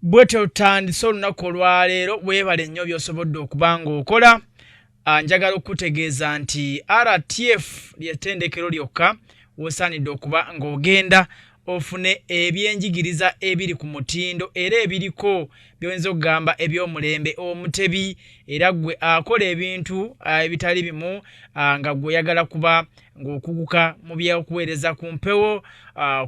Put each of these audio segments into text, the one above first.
Bwetyo tutandise olunaku olwaleero. Weebale nnyo by'osobodde okuba ng'okola. Njagala okukutegeeza nti RTF ly'ettendekero lyokka w'osaanidde okuba ng'ogenda ofune ebyenjigiriza ebiri ku mutindo era ebiriko by'oyinza okugamba eby'omulembe omutebi, era ggwe akola ebintu ebitali bimu nga ggwe oyagala kuba ng'okuguka mu by'okuweereza ku mpewo,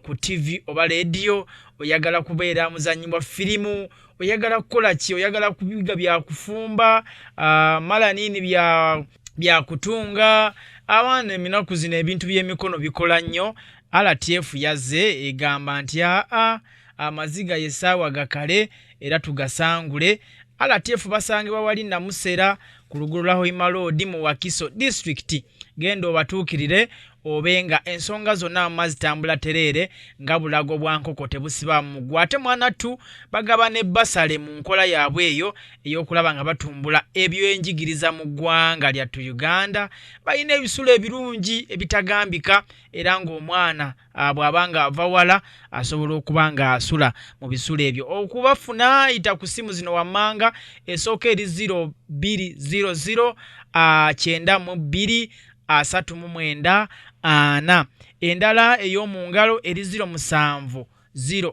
ku ttivi oba leediyo, oyagala kubeera muzannyi wa firimu, oyagala kukola ki, oyagala kubiga bya kufumba, malaniini bya kutunga. Abaana eminaku zino ebintu by'emikono bikola nnyo. RTF yazze egamba nti aa amaziga y'essaawa gakale era tugasangule. RTF basangibwa wali Namusera ku luguudo lwa Hoima Road mu Wakiso disitulikiti. Genda obatuukirire obe nga ensonga zonna wamma zitambula tereere nga bulago bwa nkoko tebusibaamu mugwa. Ate mwanattu bagaba ne bbasale mu nkola yaabwe eyo ey'okulaba nga batumbula ebyenjigiriza mu ggwanga lyattu Uganda. Balina ebisulo ebirungi ebitagambika era ng'omwana bw'aba nga ava wala asobola okuba ng'asula mu bisulo ebyo. Okubafuna yita ku ssimu zino wammanga: esooka eri 0200 92 39 4, endala ey'omu ngalo eri 07 04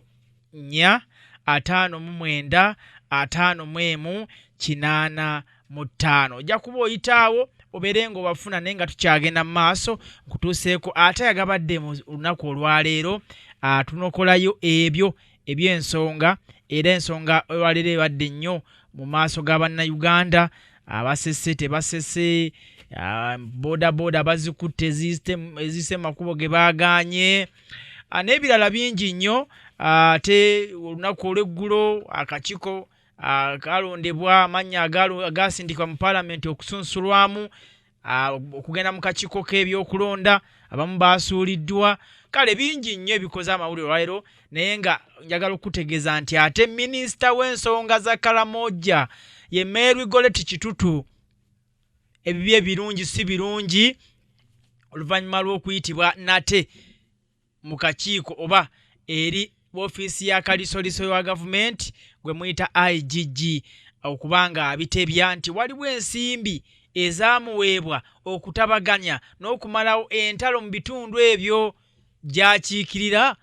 59 51 85. Ojja kuba oyitaawo obeere ng'obafuna. Naye nga tukyagenda mu maaso, nkutuuseeko ate agabadde mu lunaku olwaleero. Tunokolayo ebyo eby'ensonga, era ensonga olwaleero ebadde nnyo mu maaso ga Bannayuganda: abasese tebasese, boda boda bazikutte eziyise makubo ge baagaanye, n'ebirala bingi nnyo. Ate olunaku olw'eggulo akakiiko kalondebwa, amannya agasindikibwa mu paalamenti okusunsulwamu okugenda mu kakiiko k'ebyokulonda, abamu baasuuliddwa. Kale bingi nnyo ebikoze amawulire olwaleero, naye nga njagala okutegeeza nti ate minisita w'ensonga za Karamoja ye Mary Goretti Kitutu, ebibi ebirungi si birungi, oluvannyuma lw'okuyitibwa nate mu kakiiko oba eri woofiisi ya kalisoliso wa gavumenti gwe muyita IGG, okuba nga abitebya nti waliwo ensimbi ezaamuweebwa okutabaganya n'okumalawo entalo mu bitundu ebyo gy'akiikirira,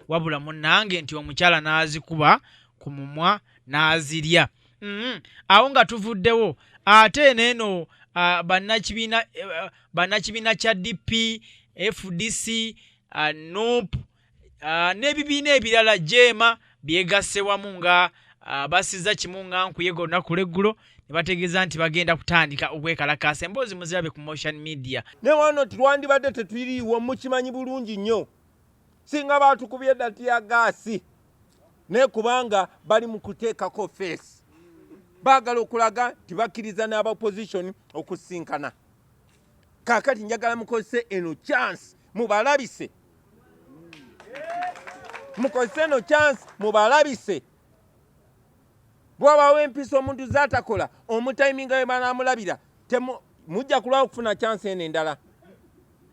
wabula munnange nti omukyala n'azikuba ku mumwa n'azirya. Awo nga tuvuddewo, ate neeno bannakibiina kya DP, FDC, NUP n'ebibiina ebirala jeema byegasse wamu nga basiza kimu nga nkuyega olunaku lweggulo ne bategeeza nti bagenda kutandika okwekalakaasa. Emboozi muzirabe ku Motion Media. Ne wano twandibadde tetwiriiwo, mukimanyi bulungi nnyo, singa baatukubye dda tear gas, naye kubanga bali mu kuteekako face, baagala okulaga nti bakkiriza n'aba opposition okusinkana. Kaakati njagala mukozese eno chance mubalabise, mukozese eno chance mubalabise. Bwabaawo empisa omuntu zaatakola, omutayiminga we banaamulabira, mujja kulwawo okufuna chance eno endala.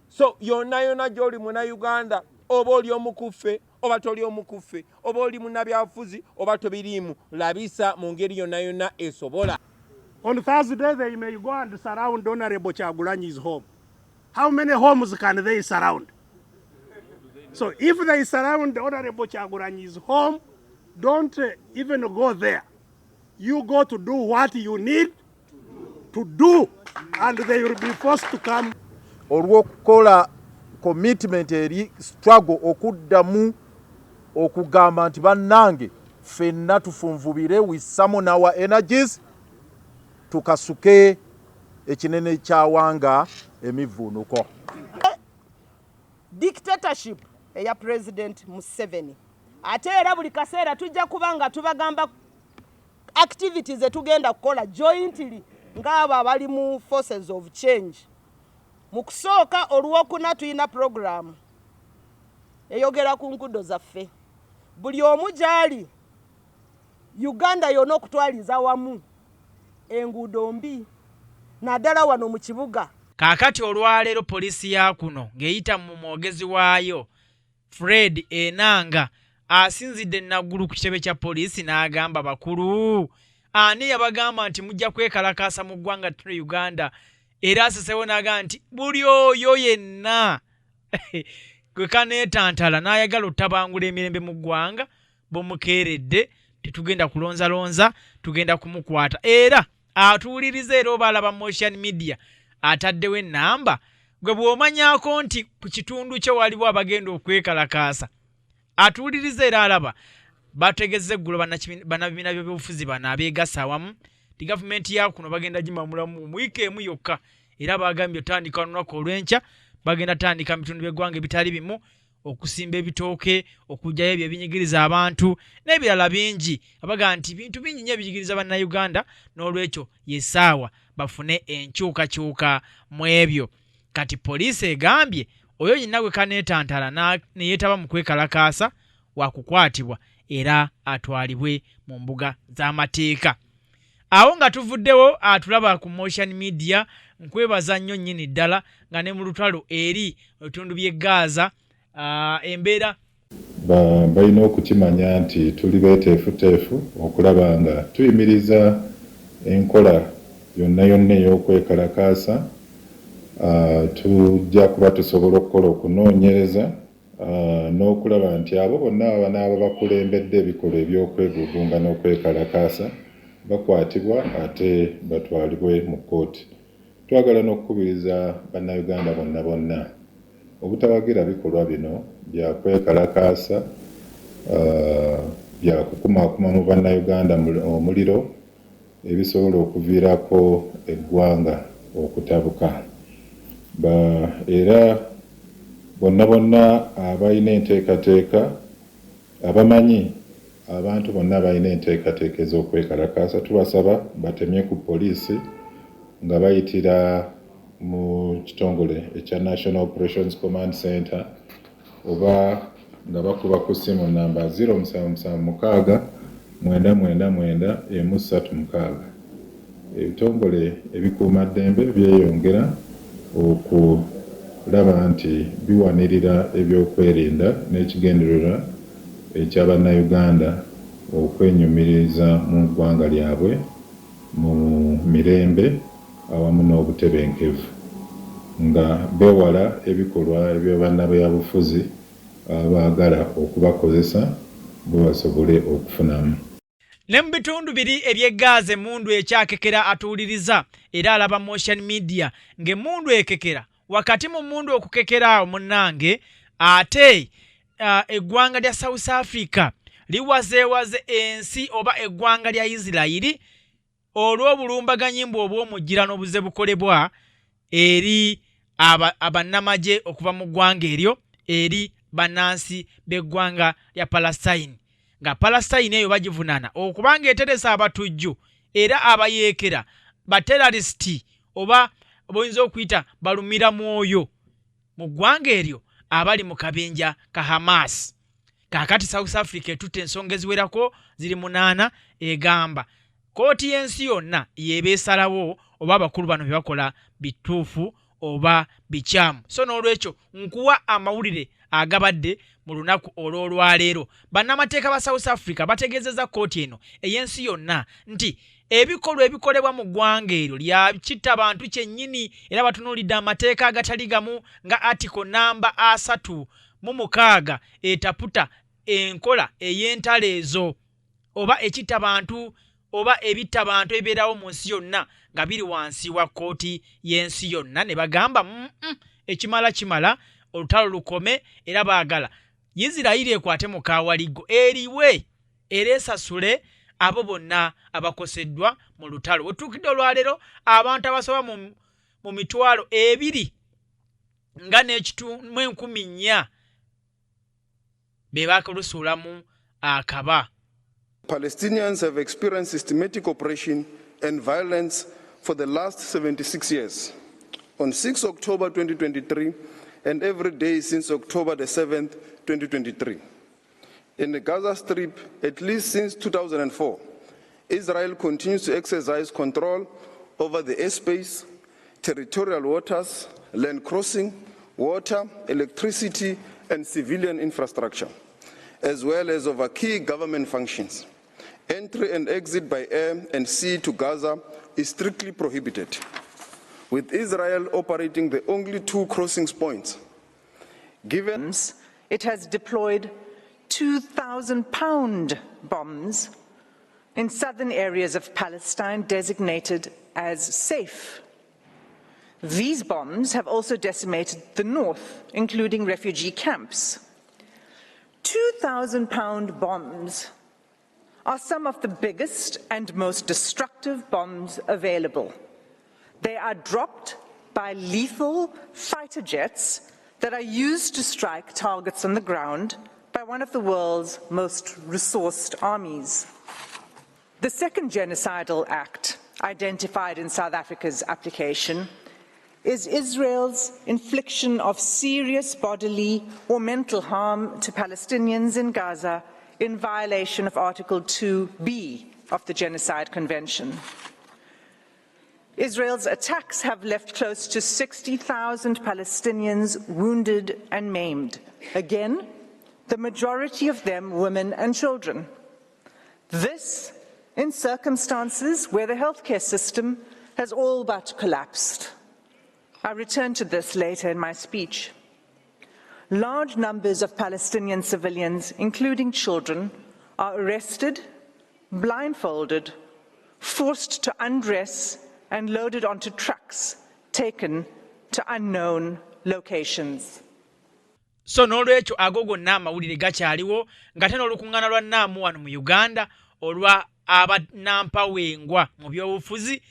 So yonna yonna gy'oli Munauganda, oba oli omukuffe oba toli omukuffe, oba oli munnabyabufuzi oba tobiriimu, labisa mu ngeri yonna yonna esobola. On Thursday, they may go and surround Honorable Kyagulanyi's home. How many homes can they surround? So if they surround Honorable Kyagulanyi's home, don't even go there. You go to do what you need to do, and they will be forced to come. Olw'okukola commitment eri struggle, okuddamu okugamba nti bannange, ffenna tufunvubire, we summon our energies, tukasuke ekinene kyawanga emivuunuko. Dictatorship eya President Museveni. Ate era buli kaseera tujja kuba nga tubagamba activities zetugenda kukola jointly ng'abo abali mu forces of change. Mu kusooka, Olwokuna tulina program eyogera ku nguudo zaffe, buli omu gy'ali, Uganda yonna okutwaliza wamu, enguudo mbi, naddala wano mu kibuga. Kaakati olwaleero poliisi ya kuno ng'eyita mu mwogezi waayo Fred Enanga. Asinzidde Naggulu ku kitebe kya poliisi n'agamba bakulu ani yabagamba nti mujja kwekalakaasa mu ggwanga ttuno Uganda, era asesewo n'agamba nti buli oyo yenna gwe kaneetantala n'ayagala otabangula emirembe mu ggwanga bumukeeredde, tetugenda kulonzalonza, tugenda kumukwata. Era atuwuliriza era oba alaba Motion Media ataddewo ennamba gwe bw'omanyaako nti ku kitundu kye waliwo abagenda okwekalakaasa. Atuwuliriza era alaba bategezza eggulo bannabibiina by'ebyobufuzi bano abeegasa awamu nti gavumenti ya kuno bagenda gimamulamu mu wiiki emu yokka, era bagambye otandika olunaku olw'enkya bagenda tandika mu bitundu by'eggwanga ebitali bimu okusimba ebitooke, okuggyayo ebyo ebinyigiriza abantu n'ebirala bingi. Abaga nti bintu bingi nnyo ebinyigiriza Bannayuganda, n'olwekyo y'essaawa bafune enkyukakyuka mu ebyo. Kati poliisi egambye oyo yenna gwe kaneetantala ne yeetaba mu kwekalakaasa wakukwatibwa era atwalibwe mu mbuga z'amateeka. Awo nga tuvuddewo atulaba ku Motion Media, nkwebaza nnyo nnyini ddala nga ne mu lutalo eri ebitundu by'e Gaza embeera Balina okukimanya nti tuli beeteefuteefu okulaba nga tuyimiriza enkola yonna yonna ey'okwekalakaasa. Tujja kuba tusobola okukola okunoonyereza n'okulaba nti abo bonna abanaaba bakulembedde ebikolwa eby'okwegugunga n'okwekalakaasa bakwatibwa ate batwalibwe mu kkooti. Twagala n'okukubiriza Bannayuganda bonna bonna obutawagira bikolwa bino bya kwekalakaasa bya kukumaakuma mu Bannayuganda omuliro ebisobola okuviirako eggwanga okutabuka. Era bonna bonna abalina enteekateeka, abamanyi abantu bonna abalina enteekateeka ez'okwekalakaasa tubasaba batemye ku poliisi nga bayitira mu kitongole ekya National Operations Command Center oba nga bakuba ku ssimu namba 0776 999 136. Ebitongole ebikuumaddembe byeyongera okulaba nti biwanirira ebyokwerinda n'ekigendererwa ekya Bannayuganda okwenyumiririza mu ggwanga lyabwe mu mirembe awamu n'obutebenkevu nga bewala ebikolwa eby'abannabyabufuzi abaagala okubakozesa bo basobole okufunamu. Ne mu bitundu biri eby'e Gaza emmundu ekyakekera. Atuwuliriza era alaba Motion Media ng'emmundu ekekera wakati mu mmundu okukekera awo munnange, ate eggwanga lya South Africa liwazeewaze ensi oba eggwanga lya Isirayiri olw'obulumbaganyi mbwe obw'omujjirano obuze bukolebwa eri abannamagye okuva mu ggwanga eryo eri bannansi b'eggwanga lya Palestine, nga Palestine eyo bagivunaana okuba ng'eteresa abatujju era abayeekera bateralisiti oba boyinza okuyita balumira mwoyo mu ggwanga eryo abali mu kabinja ka Hamas. Kaakati South Africa etutte ensonga eziwerako ziri 8, egamba kkooti y'ensi yonna y'eba esalawo oba abakulu bano bye bakola bituufu oba bikyamu. So n'olwekyo nkuwa amawulire agabadde mu lunaku olw'olwaleero. Bannamateeka ba South Africa bategeezezza kkooti eno ey'ensi yonna nti ebikolwa ebikolebwa mu ggwanga eryo lya kitta bantu kyennyini, era batunuulidde amateeka agatali gamu nga article namba 36 etaputa enkola ey'entalo ezo oba ekitta bantu oba ebitta bantu ebibeerawo mu nsi yonna nga biri wansi wa kkooti y'ensi yonna, ne bagamba ekimala kimala, olutalo lukome, era baagala Yisirayiri ekwate mu kawaliggo eriwe era esasule abo bonna abakoseddwa mu lutalo. Wetuukidde olwaleero abantu abasoba mu 24,400 be baakulusuulamu akaba. Palestinians have experienced systematic oppression and violence for the last 76 years. On 6 October 2023 and every day since October the 7th, 2023. In the Gaza Strip, at least since 2004, Israel continues to exercise control over the airspace, territorial waters, land crossing, water, electricity, and civilian infrastructure. as well as over key government functions. Entry and exit by air and sea to Gaza is strictly prohibited, with Israel operating the only two crossing points. Given it has deployed 2,000 pound bombs in southern areas of Palestine designated as safe. These bombs have also decimated the north, including refugee camps. 2,000 pound bombs are some of the biggest and most destructive bombs available. They are dropped by lethal fighter jets that are used to strike targets on the ground by one of the world's most resourced armies. The second genocidal act identified in South Africa's application is Israel's infliction of serious bodily or mental harm to Palestinians in Gaza in violation of Article 2B of the Genocide Convention. Israel's attacks have left close to 60,000 Palestinians wounded and maimed. Again, the majority of them women and children. This in circumstances where the healthcare system has all but collapsed. I return to this later in my speech. Large numbers of Palestinian civilians, including children, are arrested, blindfolded, forced to undress, and loaded onto trucks taken to unknown locations. So n'olwekyo ago gonna amawulire gakyaliwo, ngate n'olukuŋŋaana lwa NAM wano mu Uganda olwa abanampawengwa mu byobufuzi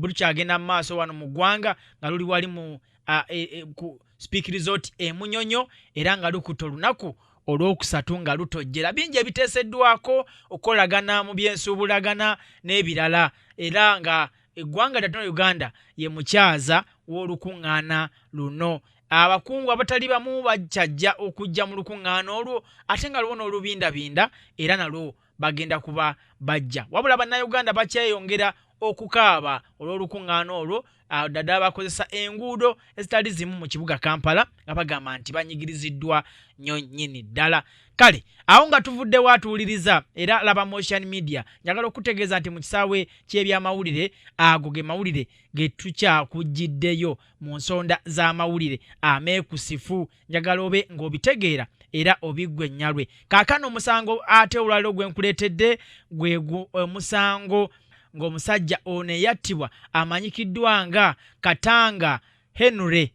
lukyagenda mu maaso wano mu ggwanga, nga luli wali mu ku Speke Resort emunyonyo, era nga lukuta olunaku olwokusatu nga lutojjera bingi ebiteeseddwako okukolagana mu byensuubulagana n'ebirala, era nga eggwanga lyattono Uganda ye mukyaza w'olukuŋŋaana luno. Abakungu abatali bamu bakyajja okujja mu lukuŋŋaana olwo, ate nga lwona olubindabinda era nalwo bagenda kuba bajja. Wabula Bannayuganda bakyeyongera okukaaba olw'olukuŋŋaana olwo, ddala bakozesa enguudo ezitali zimu mu kibuga Kampala, nga bagamba nti banyigiriziddwa nnyo nnyini ddala. Kale awo nga tuvuddewo, atuwuliriza era laba Motion Media, njagala okutegeeza nti mu kisaawe ky'ebyamawulire, ago ge mawulire ge tukyakugiddeyo mu nsonda z'amawulire ameekusifu. Njagala obe ng'obitegeera era obiggwa ennyalwe. Kaakano omusango ate olwaliro gwe nkuleetedde gwe omusango ng'omusajja ono eyattibwa amanyikiddwa nga Katanga Henry.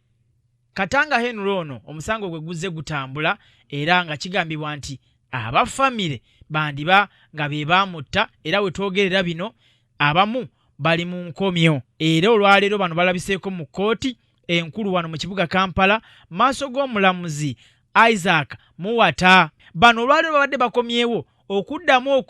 Katanga Henry ono omusango gwe guzze gutambula, era nga kigambibwa nti abafamire bandiba nga be baamutta, era we twogerera bino abamu bali mu nkomyo. Era olwaleero bano balabiseeko mu kkooti enkulu wano mu kibuga Kampala, maaso g'omulamuzi Isaac Muwata. Bano olwaleero babadde bakomyewo okuddamu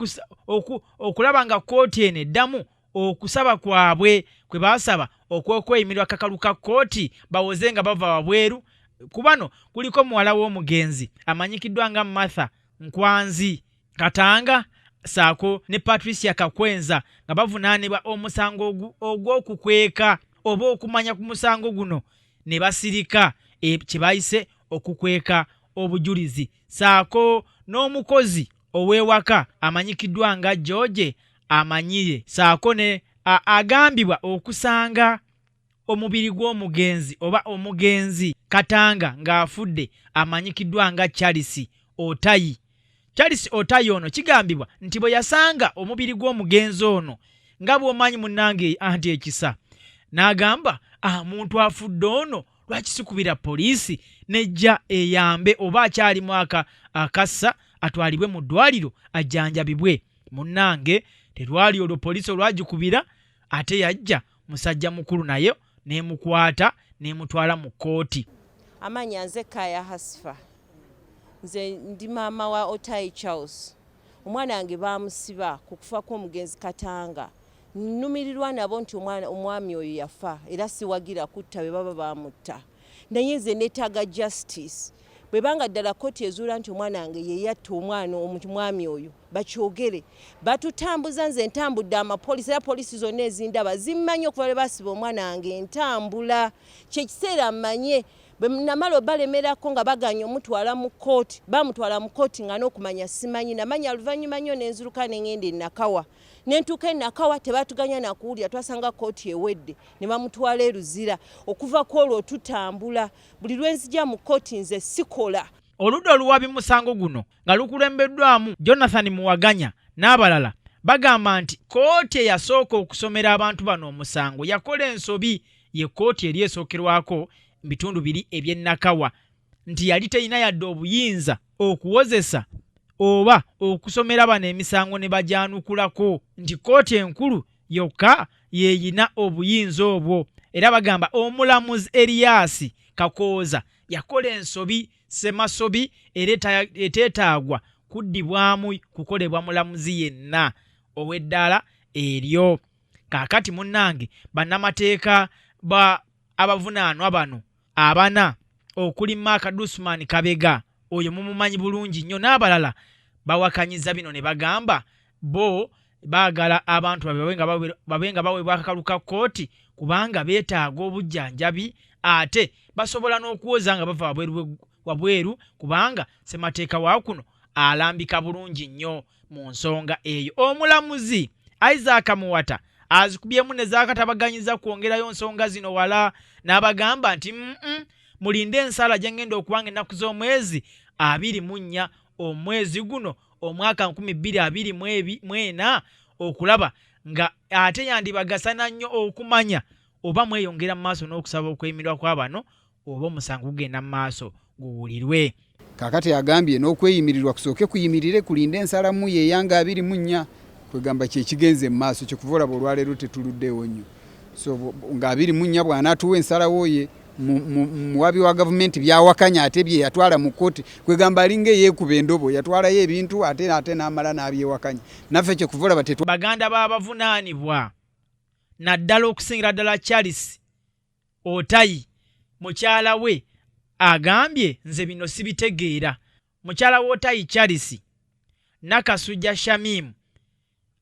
okulaba nga kkooti eno eddamu okusaba kwabwe kwe baasaba okw'okweyimirwa kakalu ka kkooti bawoze nga bava wabweru. Ku bano kuliko muwala w'omugenzi amanyikiddwa nga Martha Nkwanzi Katanga, saako ne Patricia Kakwenza, nga bavunaanibwa omusango ogw'okukweka oba okumanya ku musango guno ne basirika, kye bayise okukweka obujulizi, saako n'omukozi ow'ewaka amanyikiddwa nga George Amanyire, saako ne agambibwa okusanga omubiri gw'omugenzi oba omugenzi Katanga ng'afudde, amanyikiddwa nga Charles Otayi. Charles Otayi ono kigambibwa nti bwe yasanga omubiri gw'omugenzi ono, nga bw'omanyi munnange anti ekisa, n'agamba, "Omuntu afudde ono, lwaki sikubira poliisi nejja eyambe oba akyalimu akassa atwalibwe mu ddwaliro ajjanjabibwe?" Munnange, terwali olwo poliisi olwagikubira, ate yajja musajja mukulu naye n'emukwata n'emutwala mu kkooti. Amanya nze Kaya Hasfa, nze ndi maama wa Otai Charles. Omwana wange bamusiba ku kufa kw'omugenzi Katanga. Nnumirirwa nabo nti omwami oyo yafa, era siwagira kutta bwe baba bamutta, naye nze neetaaga justice. Bwe banga ddala kkooti ezuula nti omwana wange ye yatta omwana omwami oyo, bakyogere. Batutambuza, nze ntambudde amapoliisi, era poliisi zonna ezindaba zimmanyi okuva lwe basiba omwana wange. Ntambula kyekiseera mmanye. Bwe namala obalemerako nga baganye omutwala mu kkooti, bamutwala mu kkooti nga n'okumanya simanyi. Namanya luvannyuma nnyo ne nziruka ne ngenda e Nakawa. Ne ntuuka e Nakawa tebatuganya na kuwulira, twasanga kkooti ewedde ne bamutwala e Luzira. Okuva ku olwo tutambula, buli lwe nzija mu kkooti nze sikola. Oludda oluwaabi mu musango guno nga lukulembeddwamu Jonathan Muwaganya n'abalala bagamba nti kkooti eyasooka okusomera abantu bano omusango yakola ensobi ye kkooti eri esookerwako mu bitundu biri eby'e Nakawa nti yali terina yadde obuyinza okuwozesa oba okusomera bano emisango ne bagyanukulako nti kkooti enkulu yokka y'erina obuyinza obwo era bagamba omulamuzi Erias Kakooza yakola ensobi ssemasobi era eteetaagwa kuddibwamu kukolebwa mulamuzi yenna ow'eddaala eryo. Kaakati munnange bannamateeka ba abavunaanwa bano abana okuli Mark Dusman Kabega oyo mumumanyi bulungi nnyo n'abalala bawakanyiza bino ne bagamba bo baagala abantu babe nga baweebwa akakalu ka kkooti kubanga beetaaga obujjanjabi ate basobola n'okuwoza nga bava wabweru kubanga ssemateeka wa kuno alambika bulungi nnyo mu nsonga eyo. Omulamuzi Isaac Muwata azikubyemu ne zaakatabaganyiza kwongerayo nsonga zino wala n'abagamba nti mulinde ensala gye ngenda okuwanga ennaku z'omwezi 24 omwezi guno omwaka 2024 okulaba nga ate yandibagasana nnyo okumanya oba mweyongera mu maaso n'okusaba okweyimirwa kwa bano oba omusango gugenda mu maaso guwulirwe. Kaakati agambye n'okweyimirirwa kusooke kuyimirire kulinde ensalamu ye eyanga 24 kwegamba kyekigenze mu maaso kyekuva olaba olwaleero tetuluddeewo nnyo so nga 24 bw'anaatuwa ensalawo ye muwabi wa gavumenti byawakanya ate bye yatwala mu kkooti kwegamba alinga eyeekuba endobo yatwalayo ebintu ate ate n'amala n'abyewakanya naffe kyekuva olaba tetu Baganda b'abavunaanibwa naddala okusingira ddala Charles Otai mukyala we agambye nze bino sibitegeera. Mukyala w'Otai Charles Nakasujja Shamim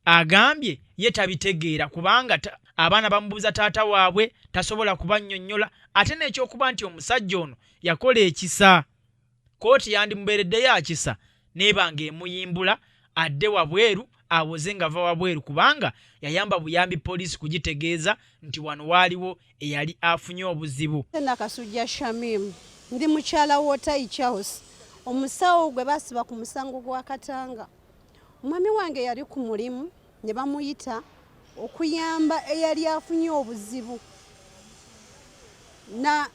agambye ye tabitegeera kubanga abaana bamubuuza taata waabwe tasobola kubannyonnyola ate n'ekyokuba nti omusajja ono yakola ekisa kkooti yandimubeeredde ya kisa n'eba ng'emuyimbula adde wabweru awoze ng'ava wabweru kubanga yayamba buyambi poliisi kugitegeeza nti wano waaliwo eyali afunye obuzibu. Nakasujja Shamim, ndi mukyala w'Otai Charles, omusawo gwe basiba ku musango gwa Katanga. Omwami wange yali ku mulimu ne bamuyita okuyamba eyali afunye obuzibu na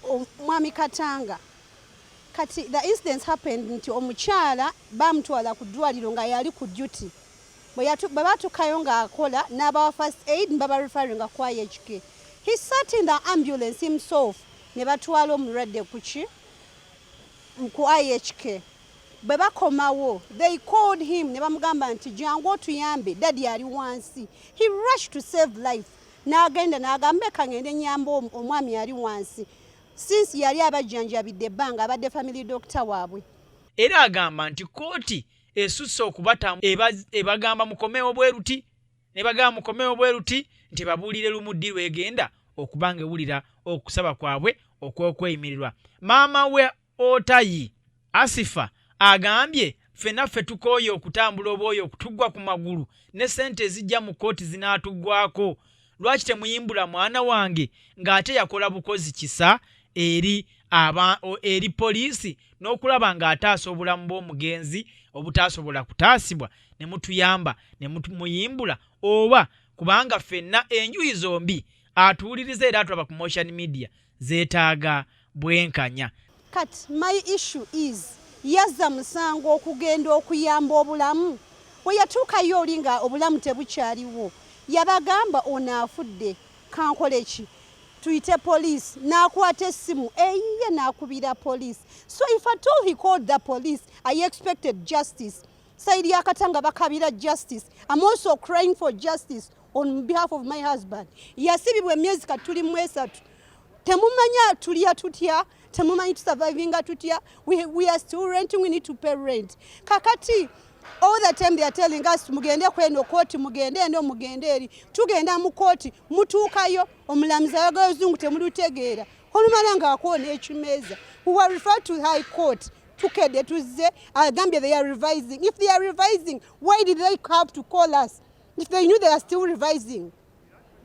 omwami Katanga. Kati the incident happened nti omukyala bamutwala ku ddwaliro nga yali ku duty. Bwe batuukayo ng'akola n'abawa first aid ne babareferringa ku IHK. He sat in the ambulance himself ne batwala omulwadde ku ki ku IHK. Bwe bakomawo they called him ne bamugamba nti jangu otuyambe daddy ali wansi. He rushed to save life n'agenda n'agamba eka ngende nyamba omwami ali wansi. Since yali abajjanjabidde ebbanga abadde family doctor waabwe. Era agamba nti kkooti esusse okubatamu ebagamba mukomewo bwe luti ne bagamba mukomewo bwe luti nti babuulire lumu ddi lwegenda okuba nga ewulira okusaba kwabwe okw'okweyimirirwa. Maama we Otayi Asifa agambye ffenna ffe tukooye okutambula obwoya okutuggwa ku magulu ne ssente ezijja mu kkooti zinaatuggwaako. Lwaki temuyimbula mwana wange ng'ate yakola bukozi kisa eri aba eri poliisi n'okulaba ng'ataasa obulamu bw'omugenzi obutaasobola kutaasibwa ne mutuyamba ne muyimbula oba kubanga ffenna enjuyi zombi atuwuliriza era atulaba ku Motion Media zeetaaga bwenkanya. Kati my issue is yazza musango okugenda okuyamba obulamu bwe yatuukayo oli nga obulamu tebukyaliwo yabagamba ono afudde kankole ki tuyite police n'akwata essimu eyiye n'akubira police so if at all he called the police I expected justice side ya Katanga bakabira justice I'm also crying for justice on behalf of my husband yasibibwa emyezi kati tuli mu esatu temumanya tulya tutya temumanyi tusurvivinga tutya we are still renting we need to pay rent kakati all the time they are telling us mugende kweno kooti mugende eno mugende eri tugenda mu kooti mutuukayo omulamuzi ayogera oluzungu temulutegeera Olumala ng'akoona ekimeeza. We were referred to High Court. Tukedde tuzze, agambye they are revising. If they are revising, why did they have to call us if they knew they are still revising?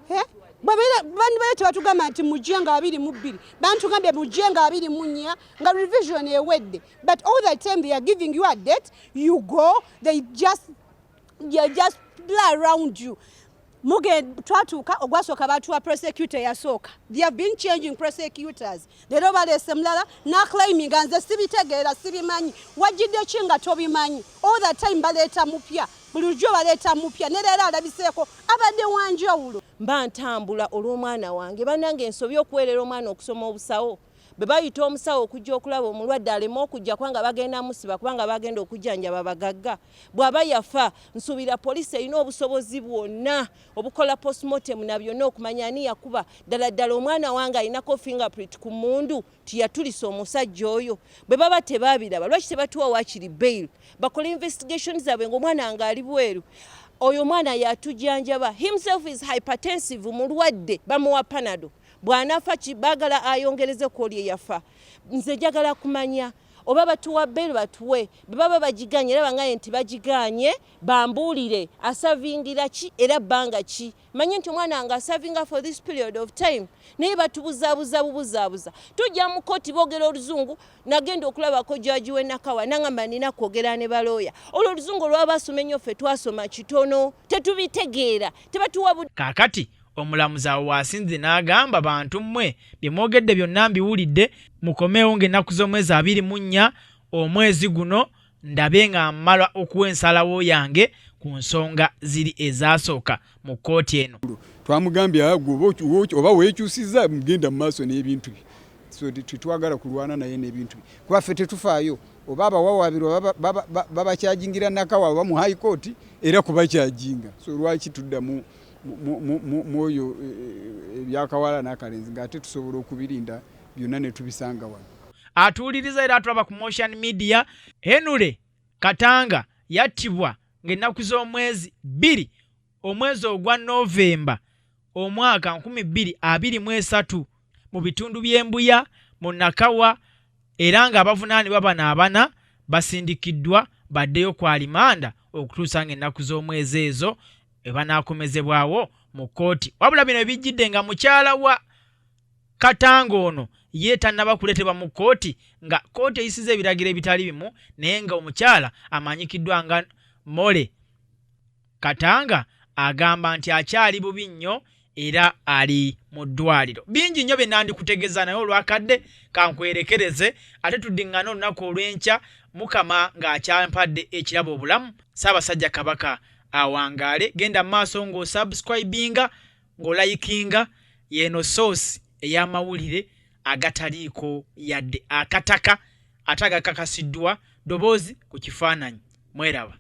Eh? Banibayo tebatugamba nti mujje nga 22, bantugambye mujje nga 24 nga revision ewedde. But all the time they are giving you a date, you go, they just play around you. Muge twatuuka ogwasooka batuwa prosecutor yasooka. They have been changing prosecutors. Leero baleese mulala naclaiminga nze sibitegeera, sibimanyi. Wajjidde ki nga tobimanyi? All the time baleeta mupya, bulijjo baleeta mupya, ne leero alabiseeko abadde wanjawulo. Mba ntambula olw'omwana wange. Bannange, ensobi okuweerera omwana okusoma obusawo, bwe bayita omusawo okujja okulaba omulwadde aleme okujja kubanga bagenda musiba, kubanga bagenda okujjanjaba bagagga. Bw'aba yafa, nsuubira poliisi erina obusobozi bwonna obukola postmortem na byonna okumanya ani yakuba. Ddala ddala omwana wange alinako fingerprint ku mundu tiyatulisa omusajja oyo. Bwe baba tebabiraba, lwaki tebatuwa wakiri bail, bakole investigation zaabwe ng'omwana wange ali bweru? Oyo omwana yatujjanjaba, himself is hypertensive, mulwadde, bamuwa Panado. Bw'anafa baagala ayongereze ku oli eyafa. Nze njagala kumanya oba batuwa bail, batuwe. Bwe baba bagiganye, era bangaye nti bagiganye, bambuulire aservingira ki era bbanga ki, manye nti omwana wange aservinga for this period of time. Naye batubuzaabuza bubuzaabuza. Tujja mu kooti, boogera oluzungu. Nagenda okulabako jaji w'e Nakawa, nangamba nina kwogera ne balooya. Olwo oluzungu olwabasoma ennyo, ffe twasoma kitono, tetubitegeera, tebatuwa. Kaakati omulamuzi awo waasinze n'agamba, bantu mmwe, bye mwogedde byonna mbiwulidde, mukomeewo ng'ennaku z'omwezi 24 omwezi guno, ndabe nga mmala okuwa ensalawo yange ku nsonga ziri ezasooka mu kkooti eno. Twamugambye, "Ah, gwe oba weekyusiza, mugenda mu maaso n'ebintu bye." So tetwagala kulwana naye n'ebintu bye, kuba ffe tetufaayo oba abawawaabirwa babachargingira Nakawa oba mu High Court, era kubacharginga. So lwaki tudda mu oyo ebyakawala n'akalenzi ng'ate tusobola okubirinda byonna ne tubisanga wano? Atuwuliriza era atulaba ku Motion Media, Henry Katanga yattibwa ng'ennaku z'omwezi 2 omwezi ogwa Novemba omwaka 2023 mu bitundu by'Embuya mu Nakawa, era ng'abavunaanibwa bano abana basindikiddwa baddeyo ku alimanda okutuusa ng'ennaku z'omwezi ezo ebanaakomezebwawo mu kkooti. Wabula bino bijjidde nga mukyala wa Katanga ono ye tannaba kuleetebwa mu kkooti, nga kkooti eyisiza ebiragiro ebitali bimu, naye nga omukyala amanyikiddwa nga Mole Katanga agamba nti akyali bubi nnyo era ali mu ddwaliro. Bingi nnyo bye nandikutegeeza, naye olwakadde kankwerekereze, ate tuddiŋŋane olunaku olw'enkya, Mukama ng'akyampadde ekirabo obulamu. Ssaabasajja Kabaka awangaale. Genda mu maaso ng'osubscribinga, ng'olikinga. Yeeno source ey'amawulire agataliiko yadde akataka, ate agakakasiddwa ddoboozi ku kifaananyi. Mweraba.